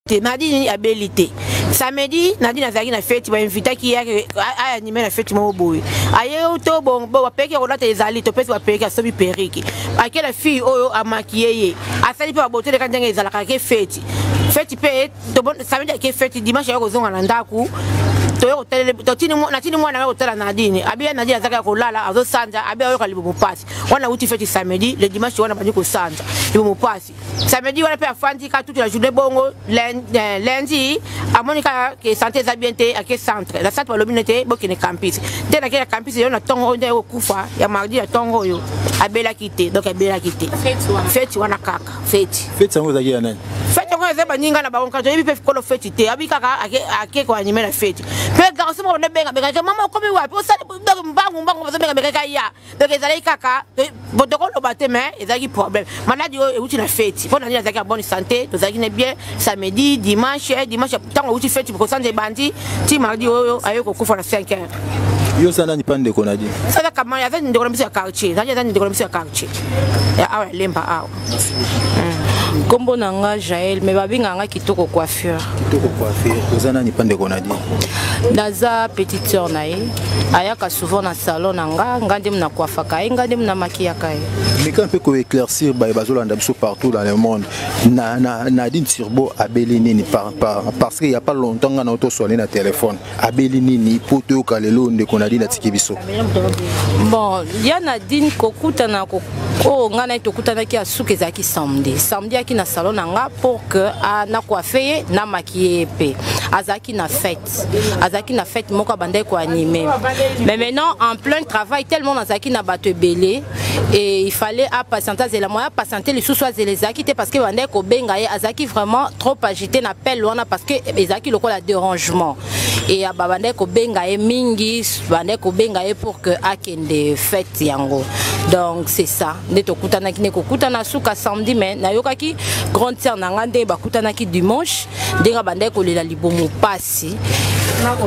Te Nadine abeli te. Samedi Nadine azalaki na feti ba invitaki ye aya anime na feti moko boye. Aye to bon bo bapeki ya kolata ezali topesi bapeki asomi perruque. Ake na fille oyo amakiye ye. Asali mpe babotele ka ndenge ezalaka ake feti. Feti mpe samedi ake feti dimanche aye kozonga na ndako toye kotalele natindi mwana ngai kotala Nadine abi Nadine azalaki ya kolala azosanza abi ayoka libumu mpasi wana awuti feti samedi le dimanche wana bandi kosanza libumu mpasi samedi wana mpe afandi kaka toute la journée bongo eh, lundi amoni kaka ke santé eza bien te ake centre na centre balobi nete bokende campus te nake na campus yo na ntongo oyo nde okokufa ya mardi ya ntongo oyo abelaki te donc abelaki te feti wana kaka feti feti yango ezalaki ya nani feti yango eza baninga na bango kaka toyebi mpe kolo feti te abi kaka ake koanime na feti mpe garçon moko nde benga bengaka mama okomi wapi osali mbangu mbangu bazobenga bengaka ya donc ezalaki kaka tokoloba te mais ezalaki problème maladi oyo euti na feti mpo na nini azalaki ya bonne santé tozalaki ne bien samedi dimanche dimanche ntango euti feti kosanza ebandi ti mardi oyo aye kokufa na 5 heures yo oza nani mpa ndeko na di aza kamani aza ndeko na biso ya quartier nani aza ndeko na biso ya quartier ya awa ya lemba awa nkombo na nga jael me babengaka nga kitoko coiffure kitoko coiffure oza nani mpa ndeko na di naza petite sœur na ye ayaka souvent na salon na nga nga nde na coiffaka ye nga nde na makiyaka ye meka mpe koéclaircir baye bazolanda biso partout dans le monde na, na, nadine turbo abeli nini par, par, parce que ya pas longtemps nga na otoswani na téléphone abeli nini mpo toyoka lelo ndeko nadine atiki biso bon ya nadine kokutana oyo ngai naye tokutanaki ya suka ezalaki samedi samedi ayaki na salon na nga pour que na coiffe ye na maquille ye mpe azalaki na fête azalaki na fête moko abandaki koanime mais maintenant en plein travail tellement nazalaki na bato ebele et il fallait apatiente azela moya apatiente lisusu azela ezalaki te parce que bandaki kobenga ye azalaki vraiment trop agité na pele wana parce que ezalaki lokola dérangement et babandaki kobenga ye mingi bandaki kobenga ye pour que akende fête yango donc c'est ça nde tokutanaki nde kokutana suka samedi mais nayokaki grande sœur na nga nde bakutanaki dimanche ndenge abandaki kolela libumu pasi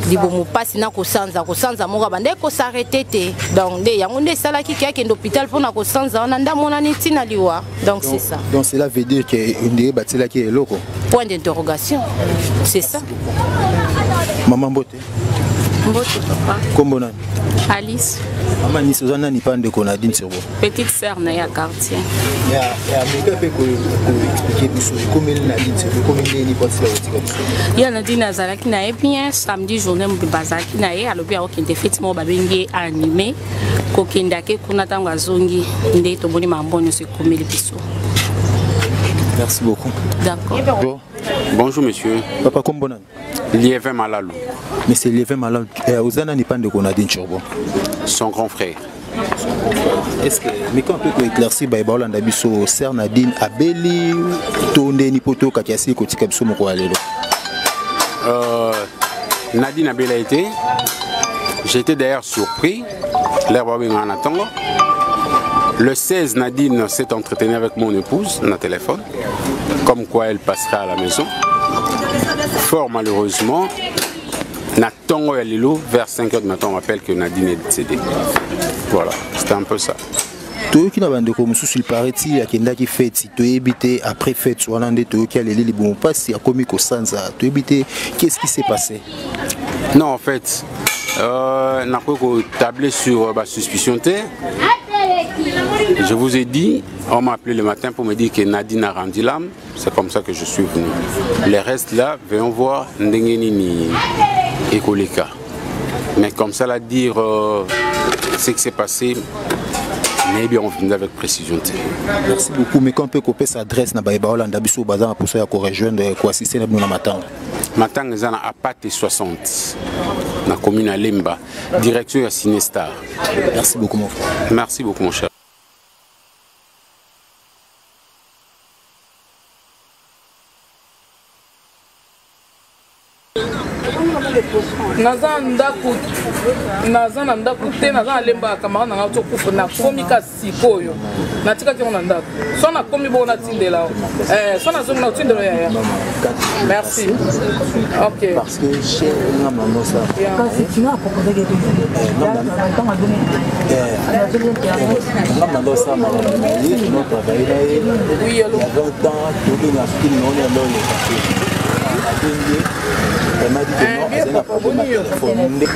libumu mpasi na kosanza kosanza moko abandaki kosarete te donc nde yango nde esalaki ke akende hôpital mpona kosanza wana nde amonani ntina liwa donc c'est ça donc cela veut dire que ndenge batielaki eloko point d'interrogation c'est ça mama mbote mbote papa kombo nani alice mama alice oza nani pa ndeko na dine sirbo petite sœur na ya quartier ya meka mpe koexplike biso ekomeli na dine sirbo ekomi ndeni po asila kotika biso ya nadine azalaki na ye bien samedi journée mobimba azalaki na ye alobi akokende feti moko babengi ye anime kokende ake kuna ntango azongi nde tomoni mambo nyonso ekomeli biso merci beaucoup d'accord bonjour, bonjour monsieur papa kombo nani Lievin Malalu. Monsieur Lievin Malalu, eh, oza nani pa ndeko Nadine Chorbo? Son grand frère. Est-ce que mais quand on peut éclaircir ba baolanda biso sœur Nadine abeli to ndeni po to kati asili kotika biso moko ya lelo. Euh, Nadine abela été j'étais d'ailleurs surpris l'air babenga na tongo le 16 Nadine s'est entretenue avec mon épouse na téléphone comme quoi elle passera à la maison fort malheureusement na tongo ya lelo vers 5 heures du matin on m'appelle que Nadine est décédée voilà c'était un peu ça toyoki na bandeko mosusu il paraît ti akendaki feti toyebi te après fete wana nde toyoki aleli libumu mpasi akomi kosanza toyebi te qu'est-ce qui s'est passé non en fait euh, nakoki kotable sur basuspicion te je vous ai dit on m'a appelé le matin pour me dire que Nadine a rendu l'âme c'est comme ça que je suis venu les restes là venons voir ndenge nini ekoleka mais comme ça là dire euh, ce qui s'est passé nayebi yango mpenza avec précision te merci beaucoup mais quand mpe kopesa adresse na baye baolanda biso baza na mposa ya korejoindre koassiste na bino na matanga matanga eza na apate 60 na commune ya lemba direction ya cinestar merci beaucoup mon frère merci beaucoup mon cher Naza ndako naza na ndako te naza na lemba ya camarade na ngai tokufa nakomi ka sikoyo natikaki yango na ndako so nakomi bongo natindela eh, so nazongi na otindela yaya merci ok parce que chez nga maman ça nga mama osala makambo na ye no travaille na ye Oui, ya 20 ans tobenga soki nimero ya ndoleka te. abengi ye, elle m'a dit que non, azali na problème ya téléphone nde.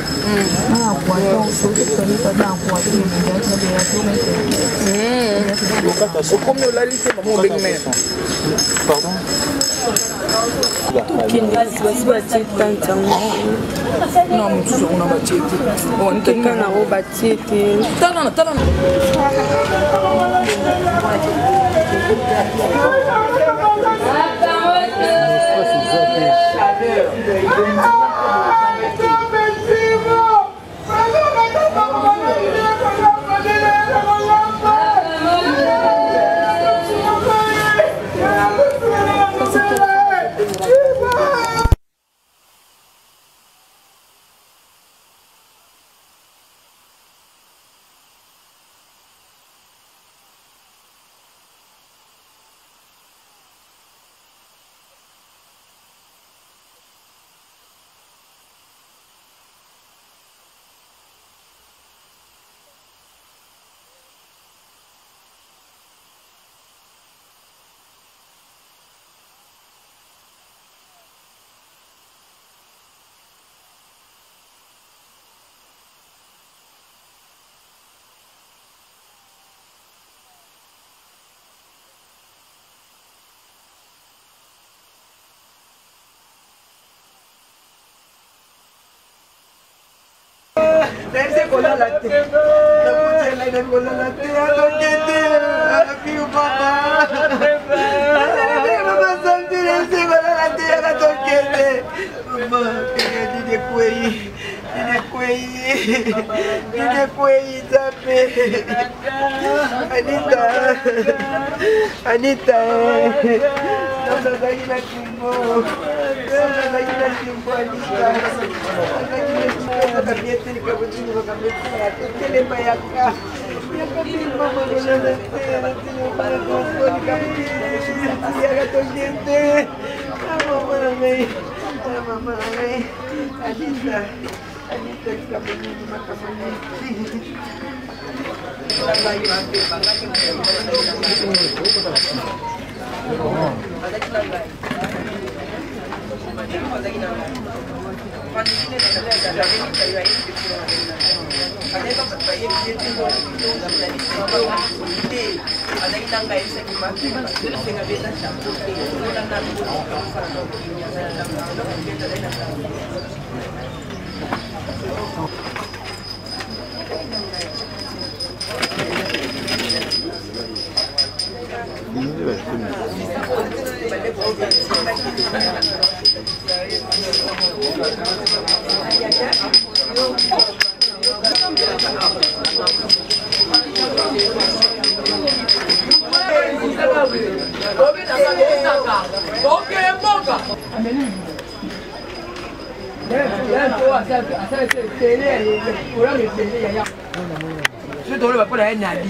Okomi olali te, mama obengi me. Pardon. Basi batie tante yango. Na mosusu yango na batie te. Tena nango batie te. Talana, talana. Nayebisi kolala te, nakutelai kolala te, alokete abiu mama mama samedi, nayebisi kolala te, yaka tokende mama. Nini ekwei? Nini ekwei? Nini ekwei? Nzambe! Anita, Anita, nazalaki na kimbo, nazalaki na kimbo. Anita, azalaki na telema, yaka yaka tokende, mama na ngai, mama na ngai Anita, Anita, likambo nini? Makambo nini? Soki toloba mpo na ye nadi,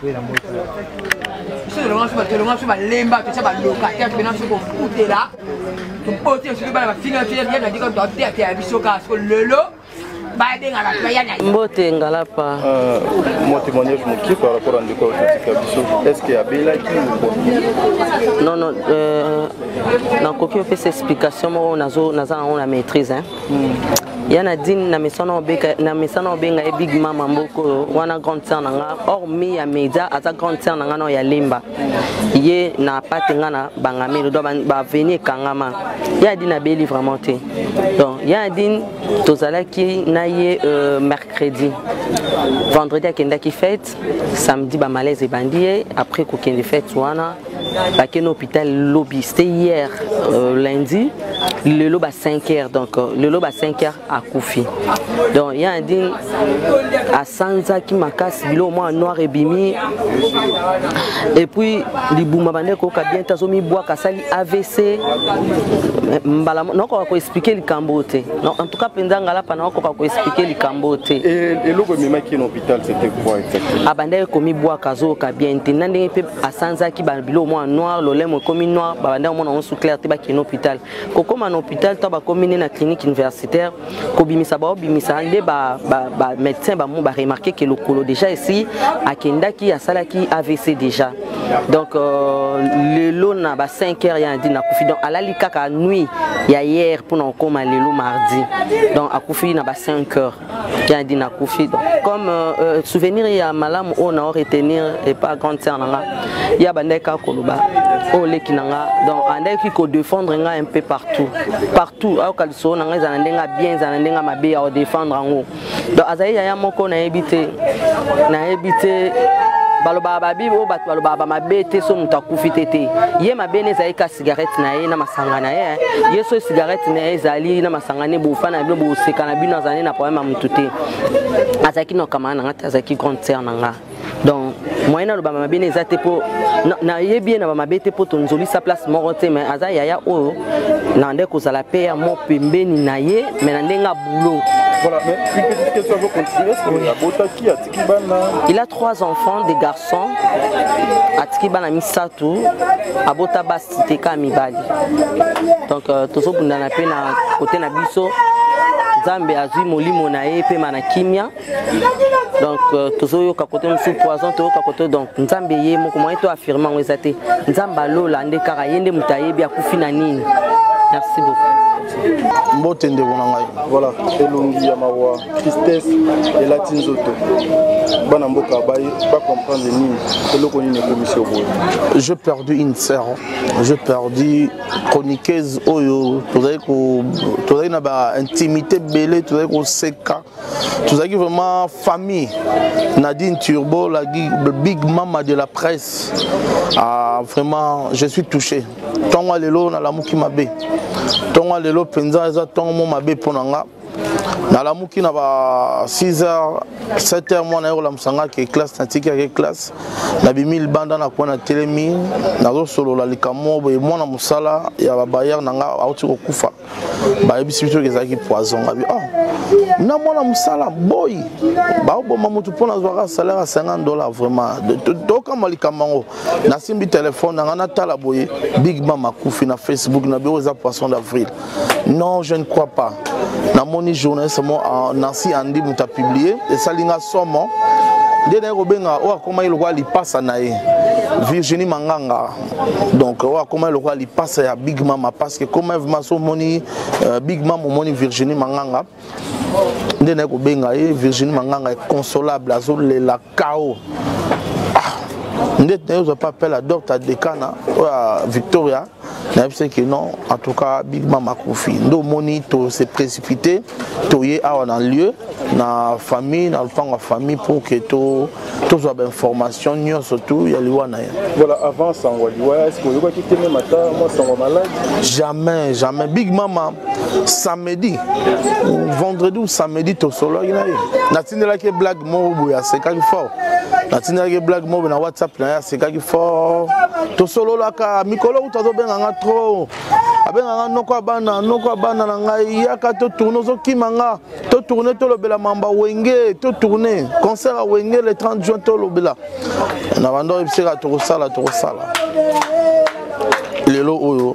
biso tolonga, so tolonga, so balemba, totya balocataire, tokenda so kofutela, toboti, soki bana bafinga biso ya nadi, toteateya biso kaka soko lelo babengaka baya na mbote ngalapa. Moi, témoignage moke par rapport à ndeko ototika biso, est ce que abelaki ou quoi? Non, non, nakoki opesa explication moko, naza nango na maîtrise, hein. Ya Nadine, na mesana obenga ye Big Mama Mboko oyo wana, grande sœur na nga, hormis ya média, aza grande sœur na nga na ya Lemba. Ye na pate nga na bangamelo, donc baveni ekangama. Ya Nadine abeli vraiment te. Donc ya Nadine, tozalaki na ye mercredi, vendredi akendaki fête, samedi bamalaise ebandi ye. Après kokende fête wana, bakende hôpital lobi, c'était hier, lundi, lelo ba 5 heures. Donc lelo ba 5 heures akufi. Donc ya Nadine asanzaki makasi, biloko mwa noir ebimi, et puis libuma bande koyoka bien te, azomibwaka, asali AVC mbala. Nakoka koexpliquer likambo te. En tout cas mpenza ngalapa, nakoka koexpliquer likambo te. Eloko ememaki na hôpital, c'était quoi exactement? Abandaki komibwaka, azoyoka bien te, na ndenge mpe asanzaki biloko mwa noir, lolemo ekomi noir, babandaki komona yango su clair te. Bakende hôpital, kokóma na hôpital to bakomi nde na clinique universitaire, kobimisa, baobimisa nde bamédecin bamo baremarquer ke lokolo déjà esi akendaki, asalaki AVC déjà. Donc euh, lelo na ba 5 heures ya Nadine akufi. Donc alali kaka nuit ya hier mpona kokóma lelo mardi. Donc akufi na ba 5 heures ya Nadine akufi. Donc comme euh, euh, souvenir ya malamu oyo nao retenir epa grande sœur na nga, ya bandaki kaka koloba oyo leki na nga, donc andaki kodefendre nga un peu partout partout. Ayoka lisolo na nga, ezala na ndenge ya bien, ezala na ndenge ya mabe, ya kodefendre yango. Donc azali yaya moko, nayebi te, nayebi te. Balobaka babi oyo bato balobaka bamabe te, so moto akufi te te, ye mabe ne ezali ka cigarette na ye na masanga na ye. Ye so cigarette na ye ezali na masanga ne, bofa na bino, boseka na bino, azali na problème ya motu te. Azalaki na camarade na nga te, azalaki grande sœur na nga. Donc moyen naloba mabe ne eza te, mpo nayebi ye na bamabe te, mpo tonzolisa place moko te. Mais aza yaya oyo na nde kozala mpe ya mo pembeni na ye, mais na ndenge ya boulot. Voilà, mais une petite question avant de continuer. Est-ce que abotaki, atiki bana? Il a trois enfants, des garçons. Atiki bana misato, abota basi te, kaka mibali. Donc euh, tozobundana mpe na kote na biso. Nzambe azwi molimo na ye mpe na kimia. Donc euh, tozoyoka kote mosusu poison, toyoka kote. Donc Nzambe ye moko, moyen to affirme yango eza te. Nzambe alola nde kaka ye nde moto ayebi akufi na nini. Merci beaucoup. Mbote ndeko na ngai. Voilà, elongi ya mawa, tristesse elati nzoto. Bana mboka bacomprendre nini, eloko nini ekomisi yo boye? J'ai perdu une sœur, j'ai perdu chroniqueuse oyo tozalaki na baintimité ebele, tozalaki koseka, tozalaki vraiment famille. Nadine Turbo, la big mama de la presse. Ah, vraiment je suis touché. Ntongo ya lelo nalamuki mabe, ntongo ya lelo mpenza eza ntongo mo mabe mpo na nga. Nalamuki na ba 6 heures, 7 heures, mwana ye kolamusa nga ke classe, natiki ake classe, nabimi libanda, na kwa natelemi, nazosolola likambo boye, mwana mosala ya babayere na nga auti kokufa, bayebisi biso ezalaki poison. Ngabi oh, na mwana mosala boyi baoboma motu mpo nazwaka salaire ya 50 dollar. Vraiment tokamba likambo yango. Nasimbi telefone na nga, natala boye, big mam akufi na Facebook na biro, eza poisson d'avril. Non, je ne crois pas. Namoni journaliste mo Nancy Andi moto apublie, esali nga somo. Nde naye kobenga oyo akomaki lokola lipasa na ye, Virginie Manganga. Donc oyo akomaki lokola lipasa ya big mama, parce que koma vraiment so omoni big mama, omoni Virginie Manganga. Nde naye kobenga ye, Virginie Manganga inconsolable, azolela kao. Ah, nde naye ozwa pa appel ya docteur Dekana oyo ya Victoria, nayebisi ke non, en tout cas big mama akufi. Nde omoni tose précipité, toye awa na lieu na famille, na lopango ya famille, pour que tozwa bainformation nyonso tu ya liwa na ye. Voilà, avant sango ya liwa, est ce que oyokaki te même ata mwa sango ya malade? Jamais, jamais. Big mama, samedi, vendredi ou samedi, tosololaki na ye, natindelaki blague moko boye, asekaki fort. Natindelaki blague moko boye na WhatsApp na ye, asekaki fort. Tosololaka mikolo kutu, azobenganga trop, abenganga noko ya bana, noko ya bana na ngai, yaka totourne, ozokima nga, totourne, tolobela mamba Wenge, totourne concert ya Wenge le 30 juin, tolobela na bando oyebiseka, tokosala, tokosala. Lelo oyo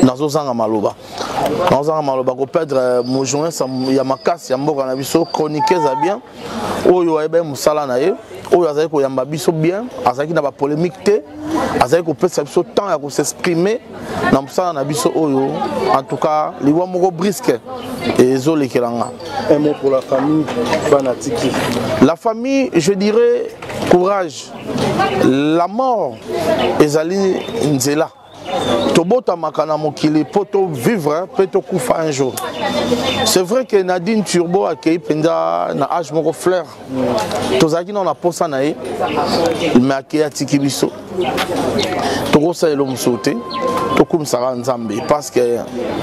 nazozanga maloba, nazozanga maloba koperdre mojournaliste ya makasi ya mboka na biso, chroniqueuse ya bien, oyo ayebaki mosala na ye, oyo azali koyamba biso bien, azalaki na bapolémique te, azali kopesa biso temps ya kos'exprimer na mosala na biso oyo. En tout cas liwa moko brusque ezolekela nga. Un mot pour la famille, bana tiki? La famille, je dirais courage. La mort ezali nzela. Tobotamaka na mokili mpo tovivre mpe tokufa un jour. C'est vrai que Nadine Turbo akei mpenza na age moko fleur, tozalaki nano na posa na ye, mais akei, atiki biso. Tokosalela mosusu te, tokumisaka Nzambe, parce que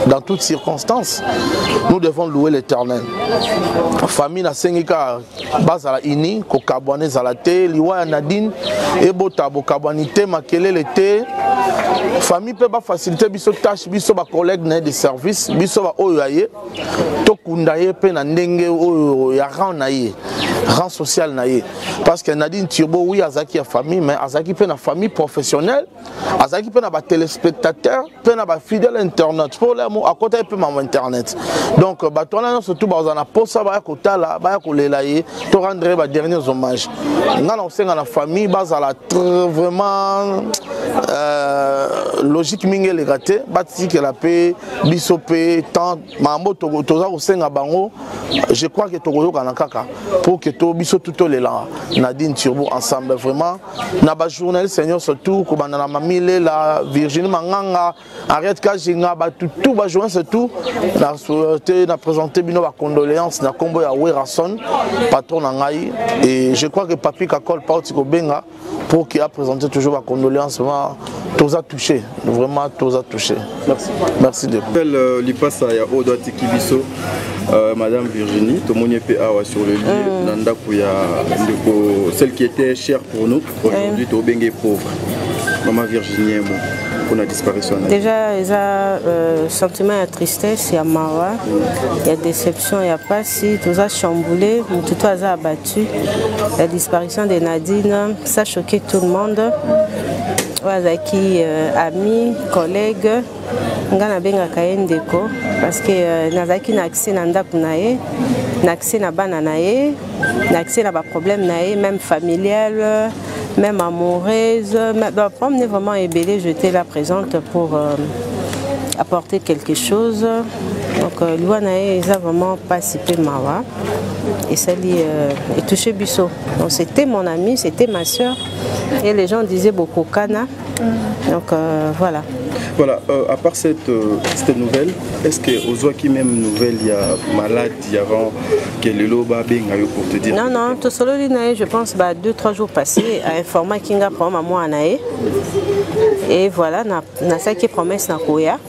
dans toutes circonstances nous devons louer l'Éternel. Famille, nasengi kaka bazala uni, kokabwana ezala te. Liwa ya Nadine ebota bokabwani te, makelele te. Famille mpe bafacilité biso tâche, biso bacollègue na ye de service, biso baoyo ya ye, tokunda ye mpe na ndenge oyo ya rang na ye, rang social na ye, parce que Nadine Turbo, oui, azalaki ya famille, mais azalaki mpe na famille. famille professionnelle azalaki mpe na batelespectateur mpe na bafidèle internet mpo lemo akotaki mpe mama internet donc bato wana nyonso tu bazala na mposa baya kotala baya kolela ye to rendre ye baderniers hommages ngai na kosenga na famille bazala vraiment euh, logique mingi eleka te batikela mpe biso mpe temps makambo toza kosenga bango je crois que tokoyokana kaka pour que to biso tout tolela Nadine Turbo ensemble vraiment na ba journaliste nyonso tout kobanda na Mami Lela Virginie Manganga Henriette Kajinga bato tout ba journaliste tout na souhaité na présenter bino ba condoléances na kombo ya Werrason patron na ngai et je crois que Papi Kakol Pauti kobenga pour qu'il a présenté toujours ma condoléance vraiment toza touché vraiment toza touché merci merci de Appel euh, lipasa ya oyo atiki biso euh, madame Virginie tomoni mpe awa sur le lieu mm. na ndako ya ndeko celle qui était chère pour nous aujourd'hui mm. tobenge pauvre maman Virginie mo mpona disparition na déjà eza euh, sentiment ya tristesse ya mawa mm. ya déception ya pasi toza chamboulé motu to aza abattu la disparition de Nadine ça choqué tout le monde oyo azalaki euh, ami collègue ngai nabengaka ye ndeko parce que euh, nazalaki na accès na ndako na ye na accès na bana na ye na accès na baproblème na ye même familial même amoureuse baproblème ne vraiment ebele j'étais là présente pour euh, apporter quelque chose donc euh, liwa na ye eza vraiment mpasi mpe mawa esali euh, etouche biso donc c'était mon ami c'était ma soeur et les gens disaient bokokana mm. donc euh, voilà Voilà, euh, à part cette, euh, cette nouvelle, est-ce que ozwaki même nouvelle il y a malade avant que lelo babenga yo pour te dire Non, non, tosololi na ye, je pense, bah, deux, trois jours passés, à informer kinga problème à moi na ye. Et voilà, na, na saki promesse na koya.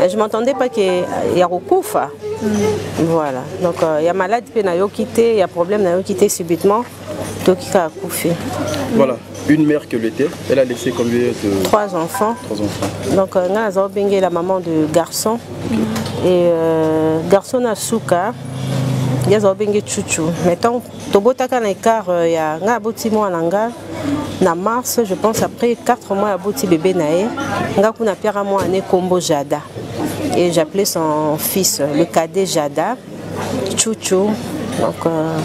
Je m'entendais pas que ya kokufa. Mm. Voilà. Donc euh, ya malade pe na yo quitté, ya problème na yo quitté subitement. Toki kaka kufi. Voilà, une mère que l'était, elle a laissé combien de Trois enfants. Trois enfants. Donc euh, nga naza obenge la maman de garçon. Okay. Et euh, garçon na suka ye aza obenge chuchu. Mais tant tobotaka na écart euh, ya nga aboti mwana nga na mars je pense après 4 mois aboti bébé na ye nga kuna piaka mwana kombo Jada. Et j'appelais son fils le cadet Jada. Chouchou. Donc, euh,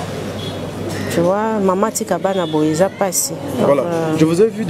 tu vois, maman tika bana boye eza pasi. Voilà, euh, je vous ai vu.